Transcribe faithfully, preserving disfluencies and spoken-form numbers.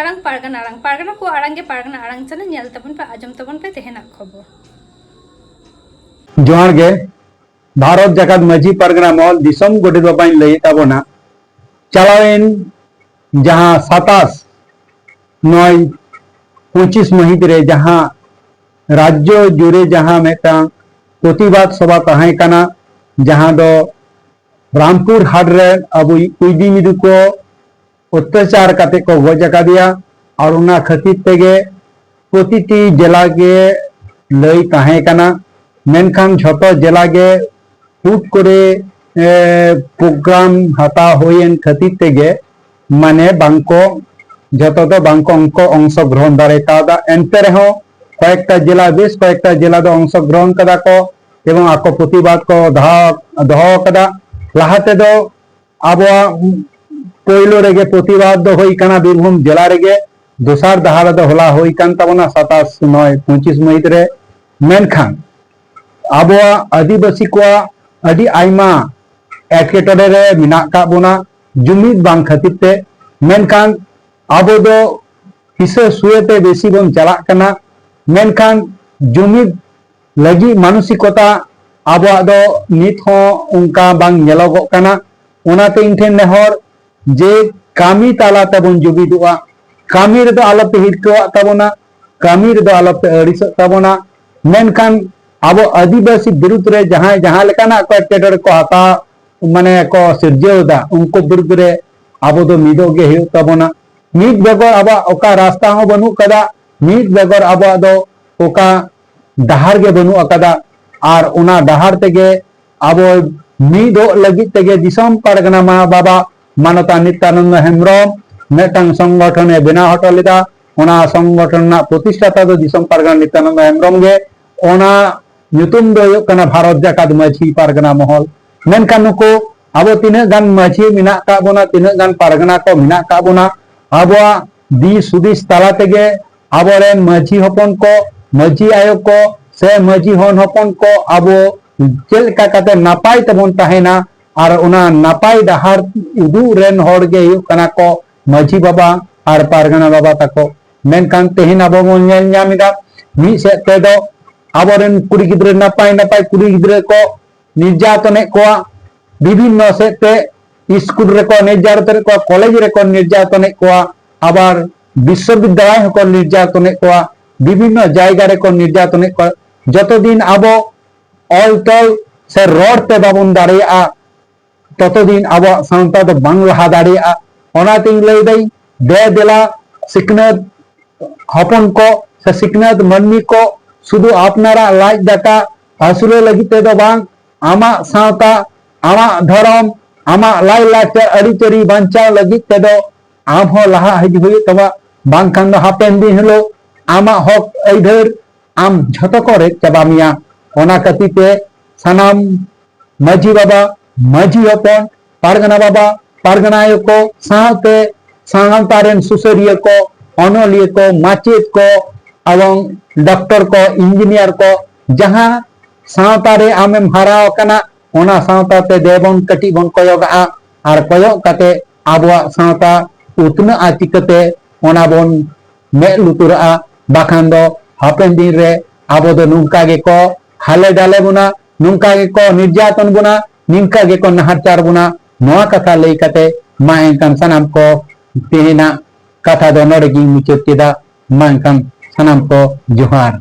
ᱟᱲᱟᱝ ᱯᱟᱨᱜᱟᱱᱟ ᱟᱲᱟᱝ, ᱯᱟᱨᱜᱟᱱᱟ ᱠᱚᱣᱟᱜ ᱟᱲᱟᱝ ᱜᱮ ᱯᱟᱨᱜᱟᱱᱟ ᱟᱲᱟᱝ ᱠᱟᱱᱟ᱾ ᱧᱮᱞ ᱛᱟᱵᱚᱱ ᱯᱮ, ᱟᱸᱡᱚᱢ ᱛᱟᱵᱚᱱ ᱯᱮ ᱛᱮᱦᱮᱧᱟᱜ ᱠᱷᱚᱵᱚᱨ᱾ ᱡᱚᱦᱟᱨ ᱜᱮ᱾ ᱵᱷᱟᱨᱚᱛ ᱡᱟᱠᱟᱛ ᱢᱟᱹᱡᱷᱤ ᱯᱟᱨᱜᱟᱱᱟ ᱢᱚᱦᱚᱞ ᱫᱤᱥᱚᱢ ᱜᱚᱰᱮᱛ ᱵᱟᱵᱟᱧ ᱞᱟᱹᱭᱮᱫ ᱛᱟᱵᱚᱱᱟ, ᱪᱟᱞᱟᱣᱮᱱ ᱡᱟᱦᱟᱸ ᱥᱟᱛᱟᱥ ᱱᱚᱭ ᱯᱚᱸᱪᱤᱥ ᱢᱟᱹᱦᱤᱛ ᱨᱮ ᱡᱟᱦᱟᱸ ᱨᱟᱡᱽᱡᱚ ᱡᱩᱨᱮ ᱡᱟᱦᱟᱸ ᱢᱤᱫᱴᱟᱝ ᱯᱨᱚᱛᱤᱵᱟᱫ ᱥᱚᱵᱷᱟ ᱛᱟᱦᱮᱸ ᱠᱟᱱᱟ, ᱡᱟᱦᱟᱸ ᱫᱚ ᱨᱟᱢᱯᱩᱨ ᱦᱟᱴ ᱨᱮ ᱟᱵᱚ ᱠᱩᱭᱫᱤ ᱢᱤᱫᱩ ᱠᱚ ᱚᱛᱛᱟᱪᱟᱨ ᱠᱟᱛᱮ ᱠᱚ ᱜᱚᱡ ᱟᱠᱟᱫᱮᱭᱟ᱾ ᱟᱨ ᱚᱱᱟ ᱠᱷᱟᱹᱛᱤᱨ ᱛᱮᱜᱮ ᱯᱨᱚᱛᱤᱴᱤ ᱡᱮᱞᱟ ᱜᱮ ᱞᱟᱹᱭ ᱛᱟᱦᱮᱸ ᱠᱟᱱᱟ, ᱢᱮᱱᱠᱷᱟᱱ ᱡᱷᱚᱛᱚ ᱡᱮᱞᱟ ᱜᱮ ᱦᱩᱴ ᱠᱚᱨᱮ ᱯᱨᱳᱜᱨᱟᱢ ᱦᱟᱛᱟᱣ ᱦᱩᱭᱮᱱ ᱠᱷᱟᱹᱛᱤᱨ ᱛᱮᱜᱮ ᱢᱟᱱᱮ ᱵᱟᱝᱠᱚ, ᱡᱷᱚᱛᱚ ᱫᱚ ᱵᱟᱝᱠᱚ ᱚᱝᱠᱚ ᱚᱝᱥᱚ ᱜᱨᱚᱦᱚᱱ ᱫᱟᱲᱮ ᱠᱟᱣᱫᱟ᱾ ᱮᱱᱛᱮ ᱨᱮᱦᱚᱸ ᱠᱚᱭᱮᱠᱴᱟ ᱡᱮᱞᱟ, ᱵᱮᱥ ᱠᱚᱭᱮᱠᱴᱟ ᱡᱮᱞᱟ ᱫᱚ ᱚᱝᱥᱚ ᱜᱨᱚᱦᱚᱱ ᱠᱟᱫᱟ ᱠᱚ ᱮᱵᱚᱝ ᱟᱠᱚ ᱯᱨᱚᱛᱤᱵᱟᱫ ᱠᱚ ᱫᱚᱦᱚ ᱫᱚᱦᱚ ᱟᱠᱟᱫᱟ᱾ ᱞᱟᱦᱟ ᱛᱮᱫᱚ ᱟᱵᱚᱣᱟᱜ ᱯᱳᱭᱞᱳ ᱨᱮᱜᱮ ᱯᱨᱚᱛᱤᱵᱟᱫ ᱫᱚ ᱦᱩᱭ ᱠᱟᱱᱟ ᱵᱤᱨᱵᱷᱩᱢ ᱡᱮᱞᱟ ᱨᱮᱜᱮ, ᱫᱚᱥᱟᱨ ᱫᱟᱦᱟ ᱨᱮᱫᱚ ᱦᱚᱞᱟ ᱦᱩᱭ ᱠᱟᱱ ᱛᱟᱵᱚᱱᱟ ᱥᱟᱛᱟᱥ ᱱᱚᱭ ᱯᱚᱸᱪᱤᱥ ᱢᱟᱹᱦᱤᱛ ᱨᱮ᱾ ᱢᱮᱱᱠᱷᱟᱱ ᱟᱵᱚᱣᱟᱜ ᱟᱹᱫᱤᱵᱟᱹᱥᱤ ᱠᱚᱣᱟᱜ ᱟᱹᱰᱤ ᱟᱭᱢᱟ ᱮᱴᱠᱮᱴᱚᱬᱮ ᱨᱮ ᱢᱮᱱᱟᱜ ᱟᱠᱟᱫ ᱵᱚᱱᱟ ᱡᱩᱢᱤᱫ ᱵᱟᱝ ᱠᱷᱟᱹᱛᱤᱨ ᱛᱮ᱾ ᱢᱮᱱᱠᱷᱟᱱ ᱟᱵᱚ ᱫᱚ ᱦᱤᱥᱟᱹ ᱥᱩᱭᱟᱹ ᱛᱮ ᱵᱮᱥᱤ ᱵᱚᱱ ᱪᱟᱞᱟᱜ ᱠᱟᱱᱟ, ᱢᱮᱱᱠᱷᱟᱱ ᱡᱩᱢᱤᱫ ᱞᱟᱹᱜᱤᱫ ᱢᱟᱱᱚᱥᱤᱠᱚᱛᱟ ᱟᱵᱚᱣᱟᱜ ᱫᱚ ᱱᱤᱛ ᱦᱚᱸ ᱚᱱᱠᱟ ᱵᱟᱝ ᱧᱮᱞᱚᱜᱚᱜ ᱠᱟᱱᱟ᱾ ᱚᱱᱟᱛᱮ ᱤᱧ ᱴᱷᱮᱱ ᱱᱮᱦᱚᱨ ᱡᱮ ᱠᱟᱹᱢᱤ ᱛᱟᱞᱟ ᱛᱮᱵᱚᱱ ᱡᱩᱢᱤᱫᱚᱜᱼᱟ, ᱠᱟᱹᱢᱤ ᱨᱮᱫᱚ ᱟᱞᱚᱯᱮ ᱦᱤᱨᱠᱟᱹᱣᱟᱜ ᱛᱟᱵᱚᱱᱟ, ᱠᱟᱹᱢᱤ ᱨᱮᱫᱚ ᱟᱞᱚᱯᱮ ᱟᱹᱲᱤᱥᱚᱜ ᱛᱟᱵᱚᱱᱟ᱾ ᱢᱮᱱᱠᱷᱟᱱ ᱟᱵᱚ ᱟᱹᱫᱤᱵᱟᱹᱥᱤ ᱵᱤᱨᱩᱫᱽ ᱨᱮ ᱡᱟᱦᱟᱸᱭ ᱡᱟᱦᱟᱸ ᱞᱮᱠᱟᱱᱟᱜ ᱠᱚ ᱮᱴᱠᱮᱴᱚᱬᱮ ᱠᱚ ᱦᱟᱛᱟᱣ, ᱢᱟᱱᱮ ᱠᱚ ᱥᱤᱨᱡᱟᱹᱣ ᱮᱫᱟ, ᱩᱱᱠᱩ ᱵᱤᱨᱩᱫᱽ ᱨᱮ ᱟᱵᱚ ᱫᱚ ᱢᱤᱫᱚᱜ ᱜᱮ ᱦᱩᱭᱩᱜ ᱛᱟᱵᱚᱱᱟ᱾ ᱢᱤᱫ ᱵᱮᱜᱚᱨ ᱟᱵᱚᱣᱟᱜ ᱚᱠᱟ ᱨᱟᱥᱛᱟ ᱦᱚᱸ ᱵᱟᱹᱱᱩᱜ ᱠᱟᱫᱟ, ᱢᱤᱫ ᱵᱮᱜᱚᱨ ᱟᱵᱚᱣᱟᱜ ᱫᱚ ᱚᱠᱟ ᱰᱟᱦᱟᱨ ᱜᱮ ᱵᱟᱹᱱᱩᱜ ᱟᱠᱟᱫᱟ᱾ ᱟᱨ ᱚᱱᱟ ᱰᱟᱦᱟᱨ ᱛᱮᱜᱮ ᱟᱵᱚ ᱢᱤᱫᱚᱜ ᱞᱟᱹᱜᱤᱫ ᱛᱮᱜᱮ ᱫᱤᱥᱚᱢ ᱯᱟᱨᱜᱟᱱᱟ ᱢᱟ ᱵᱟᱵᱟ ᱢᱟᱱᱚᱛᱟᱱ ᱱᱤᱛᱭᱟᱱᱚᱱᱫᱚ ᱦᱮᱢᱵᱨᱚᱢ ᱢᱤᱫᱴᱟᱝ ᱥᱚᱝᱜᱚᱴᱷᱚᱱᱮ ᱵᱮᱱᱟᱣ ᱦᱚᱴᱚ ᱞᱮᱫᱟ᱾ ᱚᱱᱟ ᱥᱚᱝᱜᱚᱴᱷᱚᱱ ᱨᱮᱱᱟᱜ ᱯᱨᱚᱛᱤᱥᱴᱷᱟᱛᱟ ᱫᱚ ᱫᱤᱥᱚᱢ ᱯᱟᱨᱜᱟᱱᱟ ᱱᱤᱛᱭᱟᱱᱚᱱᱫᱚ ᱦᱮᱢᱵᱨᱚᱢ ᱜᱮ᱾ ᱚᱱᱟ ᱧᱩᱛᱩᱢ ᱫᱚ ᱦᱩᱭᱩᱜ ᱠᱟᱱᱟ ᱵᱷᱟᱨᱚᱛ ᱡᱟᱠᱟᱛ ᱢᱟᱹᱡᱷᱤ ᱯᱟᱨᱜᱟᱱᱟ ᱢᱚᱦᱚᱞ᱾ ᱢᱮᱱᱠᱷᱟᱱ ᱱᱩᱠᱩ ᱟᱵᱚ ᱛᱤᱱᱟᱹᱜ ᱜᱟᱱ ᱢᱟᱹᱡᱷᱤ ᱢᱮᱱᱟᱜ ᱟᱠᱟᱫ ᱵᱚᱱᱟ, ᱛᱤᱱᱟᱹᱜ ᱜᱟᱱ ᱯᱟᱨᱜᱟᱱᱟ ᱠᱚ ᱢᱮᱱᱟᱜ ᱟᱠᱟᱫ ᱵᱚᱱᱟ, ᱟᱵᱚᱣᱟᱜ ᱫᱤᱥ ᱦᱩᱫᱤᱥ ᱛᱟᱞᱟ ᱛᱮᱜᱮ ᱟᱵᱚᱨᱮᱱ ᱢᱟᱹᱡᱷᱤ ᱦᱚᱯᱚᱱ ᱠᱚ, ᱢᱟᱹᱡᱷᱤ ᱟᱭᱳ ᱠᱚ ᱥᱮ ᱢᱟᱹᱡᱷᱤ ᱦᱚᱱ ᱦᱚᱯᱚᱱ ᱠᱚ ᱟᱵᱚ ᱪᱮᱫ ᱞᱮᱠᱟ ᱠᱟᱛᱮ ᱱᱟᱯᱟᱭ ᱛᱮᱵᱚᱱ ᱛᱟᱦᱮᱱᱟ, ᱟᱨ ᱚᱱᱟ ᱱᱟᱯᱟᱭ ᱰᱟᱦᱟᱨ ᱩᱫᱩᱜ ᱨᱮᱱ ᱦᱚᱲ ᱜᱮ ᱦᱩᱭᱩᱜ ᱠᱟᱱᱟ ᱠᱚ ᱢᱟᱹᱡᱷᱤ ᱵᱟᱵᱟ, ᱟᱨ ᱯᱟᱨᱜᱟᱱᱟ ᱵᱟᱵᱟ ᱛᱟᱠᱚ᱾ ᱢᱮᱱᱠᱷᱟᱱ ᱛᱮᱦᱮᱧ ᱟᱵᱚ ᱵᱚᱱ ᱧᱮᱞ ᱧᱟᱢ ᱮᱫᱟ, ᱢᱤᱫ ᱥᱮᱫ ᱛᱮᱫᱚ ᱟᱵᱚᱨᱮᱱ ᱠᱩᱲᱤ ᱜᱤᱫᱽᱨᱟᱹ, ᱱᱟᱯᱟᱭ ᱱᱟᱯᱟᱭ ᱠᱩᱲᱤ ᱜᱤᱫᱽᱨᱟᱹ ᱠᱚ ᱱᱤᱨᱡᱟᱛᱚᱱᱮᱫ ᱠᱚᱣᱟ, ᱵᱤᱵᱷᱤᱱᱱᱚ ᱥᱮᱫ ᱛᱮ ᱥᱠᱩᱞ ᱨᱮᱠᱚ ᱱᱤᱨᱡᱟᱛᱚᱱᱮᱫ ᱠᱚᱣᱟ, ᱠᱚᱞᱮᱡᱽ ᱨᱮᱠᱚ ᱱᱤᱨᱡᱟᱛᱚᱱᱮᱫ ᱠᱚᱣᱟ, ᱟᱵᱟᱨ ᱵᱤᱥᱥᱚᱵᱤᱫᱽᱫᱟᱞᱚᱭ ᱦᱚᱸᱠᱚ ᱱᱤᱨᱡᱟᱛᱚᱱᱮᱫ ᱠᱚᱣᱟ, ᱵᱤᱵᱷᱤᱱᱱᱚ ᱡᱟᱭᱜᱟ ᱨᱮᱠᱚ ᱱᱤᱨᱡᱟᱛᱚᱱᱮᱫ ᱠᱚᱣᱟ᱾ ᱡᱚᱛᱚ ᱫᱤᱱ ᱟᱵᱚ ᱚᱞ ᱛᱚᱞ ᱥᱮ ᱨᱚᱲ ᱛᱮ ᱵᱟᱵᱚᱱ ᱫᱟᱲᱮᱭᱟᱜᱼᱟ, ᱛᱚᱛᱚ ᱫᱤᱱ ᱟᱵᱚᱣᱟᱜ ᱥᱟᱶᱛᱟ ᱫᱚ ᱵᱟᱝ ᱞᱟᱦᱟ ᱫᱟᱲᱮᱭᱟᱜᱼᱟ᱾ ᱚᱱᱟᱛᱤᱧ ᱞᱟᱹᱭᱫᱟᱹᱧ, ᱫᱮ ᱫᱮᱞᱟ ᱥᱤᱠᱷᱱᱟᱹᱛ ᱦᱚᱯᱚᱱ ᱠᱚ ᱥᱮ ᱥᱤᱠᱷᱱᱟᱹᱛ ᱢᱟᱹᱱᱢᱤ ᱠᱚ ᱥᱩᱫᱷᱩ ᱟᱯᱱᱟᱨᱟᱜ ᱞᱟᱡ ᱫᱟᱠᱟ ᱟᱹᱥᱩᱞᱚᱜ ᱞᱟᱹᱜᱤᱫ ᱛᱮᱫᱚ ᱵᱟᱝ, ᱟᱢᱟᱜ ᱥᱟᱶᱛᱟ, ᱟᱢᱟᱜ ᱫᱷᱚᱨᱚᱢ, ᱟᱢᱟᱜ ᱞᱟᱭᱼᱞᱟᱠᱪᱟᱨ ᱟᱹᱨᱤᱪᱟᱹᱞᱤ ᱵᱟᱧᱪᱟᱣ ᱞᱟᱹᱜᱤᱫ ᱛᱮᱫᱚ ᱟᱢ ᱦᱚᱸ ᱞᱟᱦᱟ ᱦᱤᱡᱩᱜ ᱦᱩᱭᱩᱜ ᱛᱟᱢᱟ᱾ ᱵᱟᱝᱠᱷᱟᱱ ᱫᱚ ᱦᱟᱯᱮᱱ ᱫᱤᱱ ᱦᱤᱞᱳᱜ ᱟᱢᱟᱜ ᱦᱚᱠ ᱟᱹᱭᱫᱟᱹᱨ ᱟᱢ ᱡᱷᱚᱛᱚ ᱠᱚ ᱨᱮᱡ ᱪᱟᱵᱟ ᱢᱮᱭᱟ᱾ ᱚᱱᱟ ᱠᱷᱟᱹᱛᱤᱨ ᱛᱮ ᱥᱟᱱᱟᱢ ᱢᱟᱹᱡᱷᱤ ᱵᱟᱵᱟ, ᱢᱟᱹᱡᱷᱤ ᱦᱚᱯᱚᱱ, ᱯᱟᱨᱜᱟᱱᱟ ᱵᱟᱵᱟ, ᱯᱟᱨᱜᱟᱱᱟ ᱟᱭᱳ ᱠᱚ ᱥᱟᱶᱛᱮ ᱥᱟᱶᱛᱟ ᱨᱮᱱ ᱥᱩᱥᱟᱹᱨᱤᱭᱟᱹ ᱠᱚ, ᱚᱱᱚᱞᱤᱭᱟᱹ ᱠᱚ, ᱢᱟᱪᱮᱫ ᱠᱚ, ᱮᱵᱚᱝ ᱰᱚᱠᱴᱚᱨ ᱠᱚ, ᱤᱧᱡᱤᱱᱤᱭᱟᱨ ᱠᱚ, ᱡᱟᱦᱟᱸ ᱥᱟᱶᱛᱟ ᱨᱮ ᱟᱢᱮᱢ ᱦᱟᱨᱟ ᱟᱠᱟᱱᱟ, ᱚᱱᱟ ᱥᱟᱶᱛᱟ ᱛᱮ ᱫᱮ ᱵᱚᱱ ᱠᱟᱹᱴᱤᱡ ᱵᱚᱱ ᱠᱚᱭᱚᱜᱟᱜᱼᱟ᱾ ᱟᱨ ᱠᱚᱭᱚᱜ ᱠᱟᱛᱮ ᱟᱵᱚᱣᱟᱜ ᱥᱟᱶᱛᱟ ᱩᱛᱱᱟᱹᱜᱼᱟ ᱪᱤᱠᱟᱹᱛᱮ, ᱚᱱᱟ ᱵᱚᱱ ᱢᱮᱫ ᱞᱩᱛᱩᱨᱟᱜᱼᱟ᱾ ᱵᱟᱠᱷᱟᱱ ᱫᱚ ᱦᱟᱯᱮᱱ ᱫᱤᱱ ᱨᱮ ᱟᱵᱚ ᱫᱚ ᱱᱚᱝᱠᱟ ᱜᱮᱠᱚ ᱦᱟᱞᱮ ᱰᱟᱞᱮ ᱵᱚᱱᱟ, ᱱᱚᱝᱠᱟ ᱜᱮᱠᱚ ᱱᱤᱨᱡᱟᱛᱚᱱ ᱵᱚᱱᱟ, ᱱᱤᱝᱠᱟ ᱜᱮᱠᱚ ᱱᱟᱦᱟᱪᱟᱨ ᱵᱚᱱᱟ᱾ ᱱᱚᱣᱟ ᱠᱟᱛᱷᱟ ᱞᱟᱹᱭ ᱠᱟᱛᱮ ᱢᱟ ᱮᱱᱠᱷᱟᱱ ᱥᱟᱱᱟᱢ ᱠᱚ ᱛᱮᱦᱮᱧᱟᱜ ᱠᱟᱛᱷᱟ ᱫᱚ ᱱᱚᱰᱮ ᱜᱤᱧ ᱢᱩᱪᱟᱹᱫ ᱠᱮᱫᱟ᱾ ᱢᱟ ᱮᱱᱠᱷᱟᱱ ᱥᱟᱱᱟᱢ ᱠᱚ ᱡᱚᱦᱟᱨ᱾